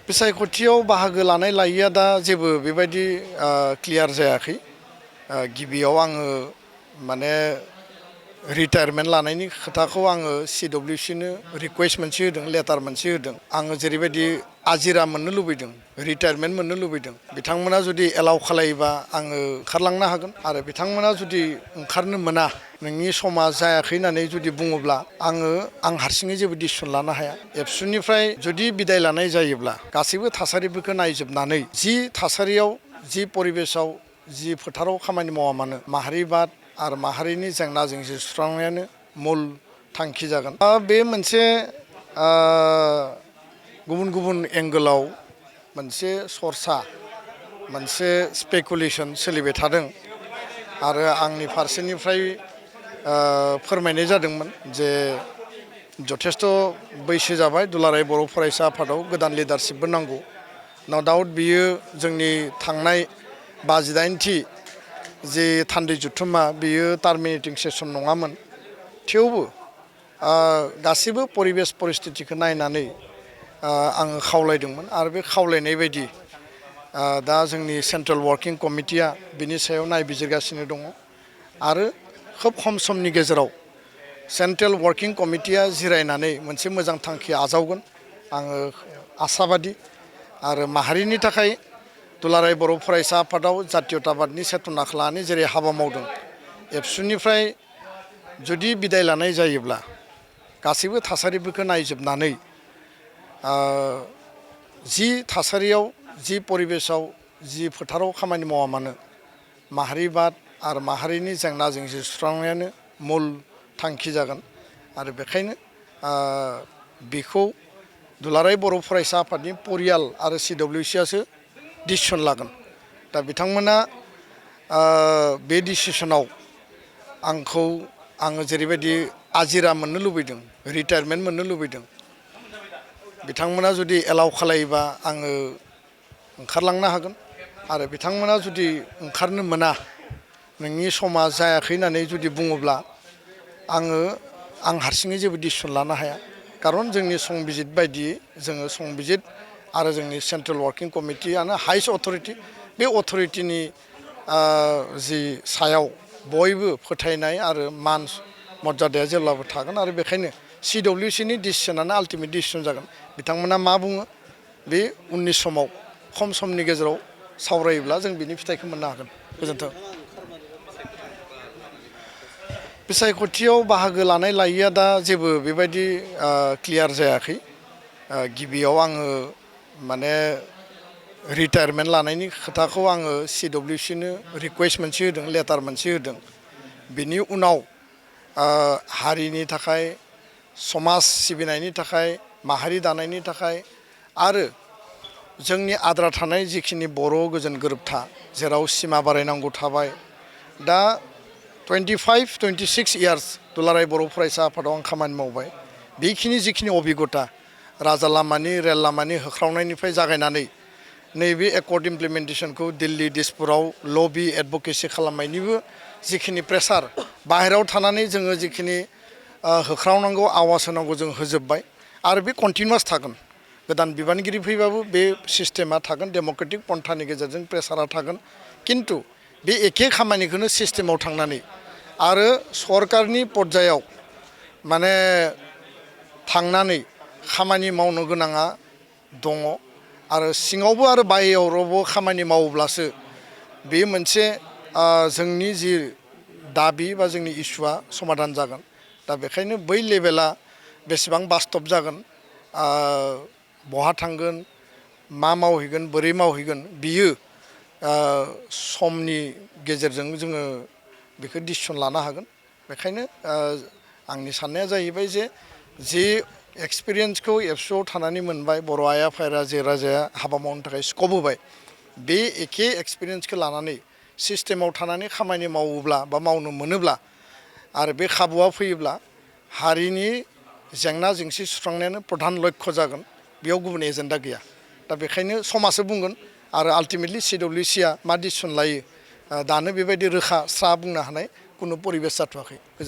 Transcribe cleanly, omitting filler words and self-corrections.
बिसायख'थियाव बाहागो लानाय लायैया दा जेबो बेबायदि क्लियार जायाखै। गिबियाव आङो माने रिटायारमेन्ट लानायनि खोथाखौ आङो CWCनो रिकुवेस्ट मोनसे होदों, लेटार मोनसे होदों। आङो जेरैबायदि आजिरा मोननो लुबैदों, रिटायारमेन्ट मोननो लुबैदों, बिथांमोना जुदि एलाउ खालायोबा आङो ओंखारलांनो हागोन। आरो बिथांमोना जुदि ओंखारनो मोना, नोंनि समा जायाखै होननानै जुदि बुङोब्ला आं हारसिङै जेबो डिसिसन लानो हाया। एबसुनिफ्राय जुदि बिदाय लानाय जायोब्ला गासैबो थासारिफोरखौ नायजोबनानै जि थासारियाव, जि परिबेसाव, जि फोथाराव खामानि मावा मानो माहारिबाद आरो माहारिनि जेंना जेंसि सुस्रांनायानो मुल थांखि जागोन। बे मोनसे गुबुन गुबुन एंगोलाव मोनसे सरसा, मोनसे स्पेकुलेसन सोलिबाय थादों आरो आंनि फारसेनिफ्राय फोरमायनाय जादोंमोन जे जथेस्थ' बैसो जाबाय, दुलाराय बर' फरायसा आफादाव गोदान लिडारशिपबो नांगौ। नो डाउट बियो जोंनि थांनाय 58थि जे थान्दै जुथुमा बियो टार्मिनेटिं सेसन नङामोन। थेवबो गासिबो परिबेस परिस्थितिखौ नायनानै आङो खावलायदोंमोन आरो बे खावलायनाय बायदि दा जोंनि सेन्ट्रेल वार्किं कमिटिया बिनि सायाव नायबिजिरगासिनो दङ आरो खोब खम समनि गेजेराव सेन्ट्रेल वार्किं कमिटिया जिरायनानै मोनसे मोजां थांखि आजावगोन। आङो आसाबादि आरो माहारिनि थाखाय दुलाराय बर' फरायसा आफादाव जातीयताबादनि सेतनाखौ लानानै जेरै हाबा मावदों, एबसुनिफ्राय जुदि बिदाय लानाय जायोब्ला गासैबो थासारिफोरखौ नायजोबनानै जि थासारियाव, जि परिबेसाव, जि फोथाराव खामानि मावा मानो माहारिबाद आरो माहारिनि जेंना जेंसि सुस्रांनायानो मुल थांखि जागोन। आरो बेखायनो बेखौ दुलाराय बर' फरायसा आफादनि परियाल आरो CWCआसो डिसिसन लागोन। दा बिथांमोना बे डिसिसनाव आङो जेरैबायदि आजिरा मोननो लुबैदों, रिटायारमेन्ट मोननो लुबैदों, बिथांमोना जुदि एलाउ खालायोबा आङो ओंखारलांनो हागोन। आरो बिथांमोना जुदि ओंखारनो मोना, नोंनि समा जायाखै होननानै जुदि बुङोब्ला आं हारसिङै जेबो डिसिसन लानो हाया। खारन जोंनि संबिजित बायदियै जोङो संबिजित आरो जोंनि सेन्ट्रेल वार्किं कमिटियानो हाइस्ट अथरिटि। बे अथरिटिनि जि सायाव बयबो फोथायनाय आरो मान मर्यादाया जेब्लाबो थागोन। आरो बेखायनो CWCनि डिसिसनानो आल्टिमेट डिसिसन जागोन। बिथांमोना मा बुङो बे उननि समाव खम समनि गेजेराव सावरायोब्ला जों बिनि फिथाइखौ मोननो हागोन। गोजोन्थों। बिसायख'थियाव बाहागो लानाय लायैया दा जेबो बेबायदि क्लियार जायाखै। गिबियाव आङो माने रिटायारमेन्ट लानायनि खोथाखौ आङो CWCनो रिकुवेस्ट मोनसे होदों, लेटार मोनसे होदों। बिनि उनाव हारिनि थाखाय, समाज सिबिनायनि थाखाय, माहारि दानायनि थाखाय आरो जोंनि आद्रा थानाय जिखिनि बर' गोजोन गोरोबथा, जेराव सिमा बारायनांगौ थाबाय, दा 25-26 इयार्स दुलाराय बर' फरायसा आफादाव आं खामानि मावबाय। बेखिनि जिखिनि अभिगता, राजा लामानि, रेल लामानि होख्रावनायनिफ्राय जागायनानै नैबे एकर्ड इमप्लिमेन्टेसनखौ दिल्ली, दिसपुराव लबि एडभकेसि खालामनायनिबो जिखिनि प्रेसार, बाहेरायाव थानानै जोङो जिखिनि होख्रावनांगौ, आवाज होनांगौ जों होजोब्बाय। आरो बे कन्टिनिउवास थागोन। गोदान बिबानगिरि फैबाबो बे सिस्टेमा थागोन, डेम'क्रेटिक पन्थानि गेजेरजों प्रेसारा थागोन। किन्तु बे एखे खामानिखौनो सिस्टेमाव थांनानै आरो सरकारनि पर्यायाव माने थांनानै खामानि मावनो गोनाङा दङ। आरो सिङावबो आरो बाहेरायावबो खामानि मावोब्लासो बे मोनसे जोंनि जि दाबि बा जोंनि इसुआ समाधान जागोन। दा बेखायनो बै लेभेला बेसेबां बास्तब जागोन, बहा थांगोन, मा मावहैगोन, बोरै मावहैगोन, बियो समनि गेजेरजों जोङो बेखौ डिसिसन लानो हागोन। बेखायनो आंनि साननाया जाहैबाय जे एक्सपिरियेन्सखौ एबसुआव थानानै मोनबाय, बर'आ आफाया राजाया हाबा मावनो थाखाय स्कप होबाय, बे एखे एक्सपिरियेन्सखौ लानानै सिस्टेमाव थानानै खामानि मावोब्ला बा मावनो मोनोब्ला आरो बे खाबुआ फैयोब्ला हारिनि जेंना जेंसि सुस्रांनायानो प्रधान लक्ष्य जागोन। बेयाव गुबुन एजेन्डा गैया। दा बेखायनो समासो बुंगोन आरो आल्टिमेटलि CWCआ मा डिसिसन लायो दानो बेबायदि रोखा स्रा बुंनो हानाय कुनु परिबेस जाथ'वाखै।